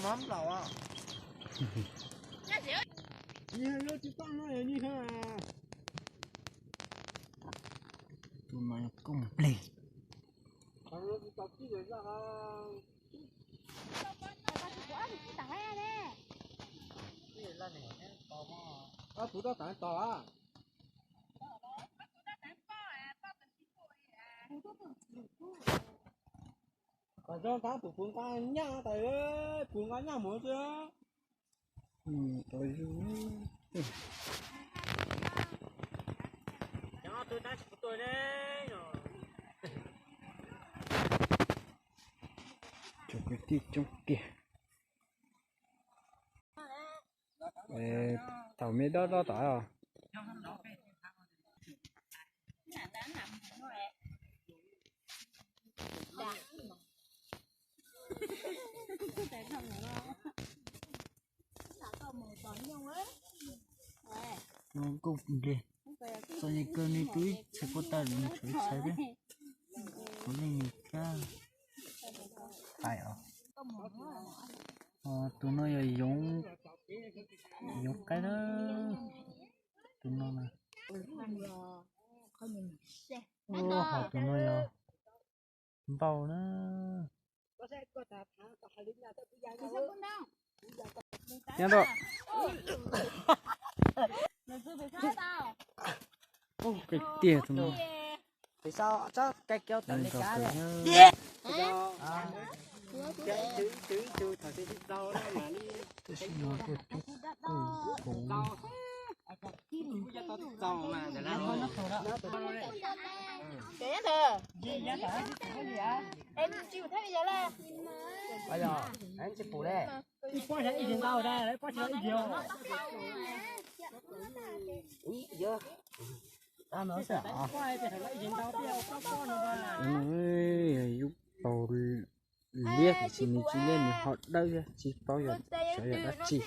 Mam laus. Nws lub tsis toj no yog nws hab. Tus no yog kooj npleg. Ob tug roj tas tod a. Kom zoo tab pum puv nqa nyaj tas, puv nqa nyaj mus xwb. Cov kwv tij coob kiag. Thaum me dob dob tom os. Nkuj nplig, txom nyem kawg, nws twb ib txhais puab tag, nws tshuav ib txhais thiab. Puav leej nws kab pais os. Tus no yog yoov qaib na. Tus no na. Ho tus no yog npauj na. Nyob rau. Ub, tiag tus no. Tab sis no kuj tib koom. Yub paug liab tiam sis nws tsis liab, nws ho dawb thiab, tsis paub yog xyov yog dab tsi.